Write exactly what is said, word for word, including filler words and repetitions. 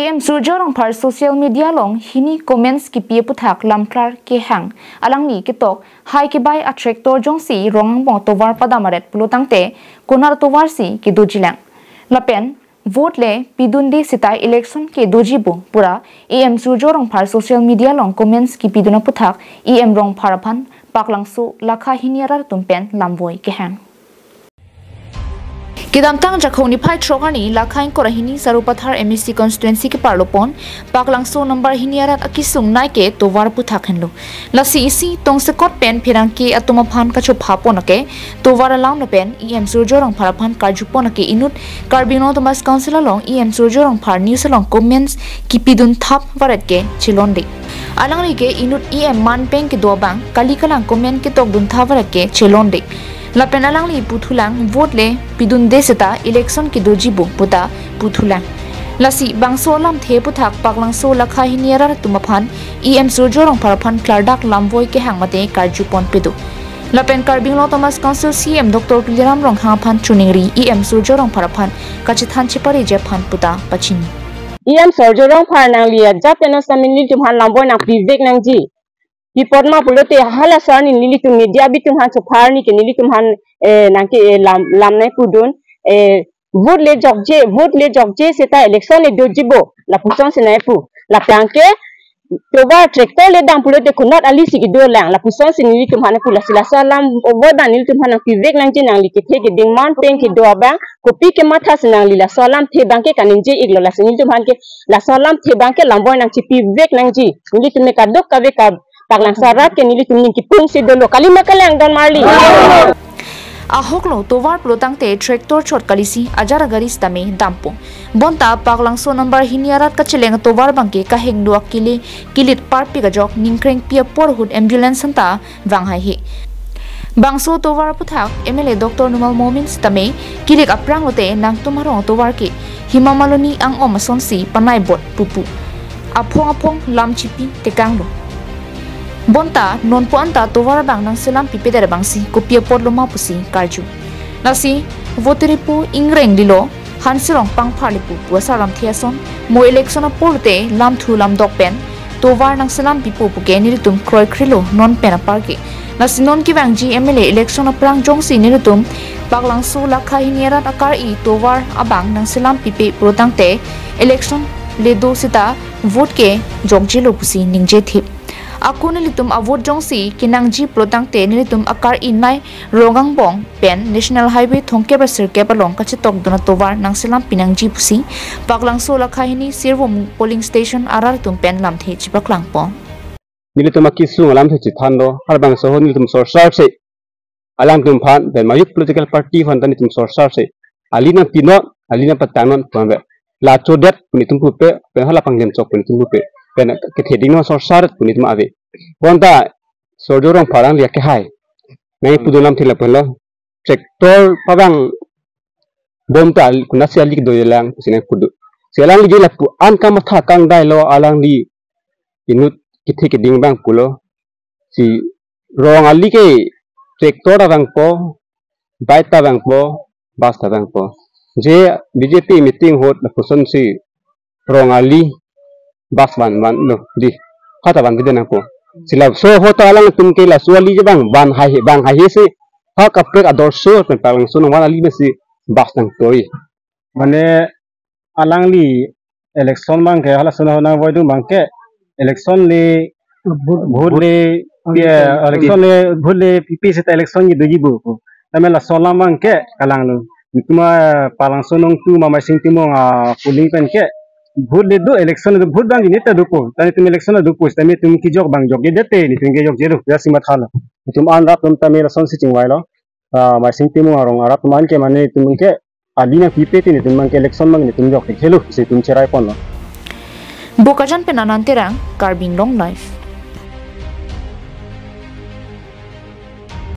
A M Surjya Rongphar social media along hini comments kipi aputhak lamklar kehang. Alangli ketok, hai kebai a tractor jongsi rong angbong tovar padam aret pulotangte, konar tovar si kedojilang. Lapen, vote le pidunde seta election ke doji bo pu ra A M Surjya Rongphar social media along comments kipidun aputhak A M Rongphar aphan Paklangso lakha hini arat atum pen lamvoi kehang. Kedamtang Jakhong niphai throk arni lakha ingkoi ra hini Sarupathar M A C constituency keparlo pon Paklangso number hini arat akesung nai ke tovar aputhak henlo. Lasi isi tongsekot pen pherangke atum aphan kachopha pon ake tovar alam lapen A M Surjya Rongphar aphan karju pon ake inut Karbi Anglong Autonomous Council along A M Surjya Rongphar news along comments kipidun thap varet ke chelonde. Alangli ke inut A M manpeng kedo abang kali kalang comment ketokdun thap varet ke chelonde. Lapen alangli puthulang vote le pidunde seta election kedoji bo puta puthulang. Lasi bangso alamthe aputhak Paklangso lakha hini arat atum aphan A M Surjya Rongphar aphan klardak lamvoi kehang mate karju ponpe do. Lapen Karbi Anglong Autonomous Council C E M Doctor Tuliram Ronghang aphan choningri A M Surjya Rongphar aphan kachethan chepareji aphan puta pachini. A M Surjya Rongphar, nangli ajat eno samin nelitum aphan lamvoi nangpivek nangji. Pi apot ma pulote hala asar ni nelitum media abitum aphan chopha arni ke nelitum aphan, eh, nangke, eh, lam, lam nangpudun, eh, vote le jokje, vote le jokje seta election le doji bo, lapuson si nangpu. Lapen ke tovar tractor le dam pulote konat ali si kedolang, lapuson si nelitum aphan pu. Lasi laso alam vote dan nelitum aphan nangpivek nangji, nangli kethe keding manpeng kedo abang, kopi kematha si nangli laso alamthe abang ke kaningje iklo, lasi nelitum aphan ke laso alamthe abang ke lamvoi nangchipivek nangji. Nelitum ne kadokave ka Paklangso arat ke nelitum ning kipung si dolo. Kali ma kalang don marli. Ahok lo tovar pulotangte tractor chot kalisi ajar agari sitame dampo. Bonta Paklangso number hini arat kacheleng tovar abang ke kaheng do akili kilit parpik ajok ningkrengpi apor ahut ambulance anta vang haihe. Bangso tovar aputhak M L A Doctor Numal Momin sitame kilik aphrang lote nangtum arong tovar ke Hima Maloni ang-om asonsi panai bot pupu. Aphong aphong lam chipi tekang lo. Bonta nonpu anta tovar abang nangselam pipedet abangsi kopi apot lo ma pusi karju. Lasi vote ripo ingreng lilo, hanserong pangpharle pu pu asar lamthe ason, mo election apor te lamthu lamdok pen tovar nangselam pipo puke nelitum kroikrelo non pen apar ke. Lasi non kevangji M L A election aphrang jongsi nelitum Paklangso lakha hini arat akar-i tovar abang nangselam pipe pulotangte election le do seta vote ke jokjelo pusi ningje thip. Ako nelitum avote jongsi kenangji pulotangte nelitum akar-i nai rong angbong pen National Highway thomkep ra sirkep along kachetokdun atovar nangselam pinangji pusi Paklangso lakha hini Sirvom polling station arat atum pen lamthe chepaklangpo. Nelitum akesung alamthe chethan do, harbangso ahut nelitum sorsar se alangtum aphan pen majok political party aphan ta nelitum sorsar se ali nangpinon, ali nangpatangnon pu ave. La chodet pu nelitum pupe, pen hala pangdem chok pu nelitum pupe, pen kethe ding nang sorsar pu nelitum ave. Bonta Surjya Rongphar alangli akehai nangpudun lamthe lapu henlo, tractor pavang bom ta al-, konatsi ali kedolang pusi nangpudu. Si alangli ke lapu an kamatha kangdai lo, alangli inut kethe keding abang pulo. Si rong ali ke tractor ta vangpo, bike ta vangpo, bus ta vangpo. Je B J P meeting ahut lapuson si rong ali bus van vanlo dei, ha ta vanpide nangpo. Si laso ahut ta alangtum ke laso ali je abang van haihe, vang haihe si ha kaprek ador so pen Paklangso nang van ali mesi bus nangtoi. Mane alangli election abang ke hala sona nangvoidun abang ke election le vote le, ya, election le vote le pipe seta election kedoji bo. Tame laso alam abang ke kalang lo. Nelitum a Paklangso nong tu Mamaising Timung a polling pen ke vote le do, election le do, vote abang ke neta dopo. Tame nelitum election le dopo, tame nelitum kejok abang jokjedet te, nelitum kejokjelo, ya si mathalo. Nelitum an rat atum tame lasonsi chingvailo. Ah, Maising Timung arong arat atum an ke mane nelitum ke ali nangpipe te nelitum abang ke election abang nelitum jok thekthe lo, si nelitum cherai ponlo. Bokajan pen Anand Terang, Karbi Anglong Live.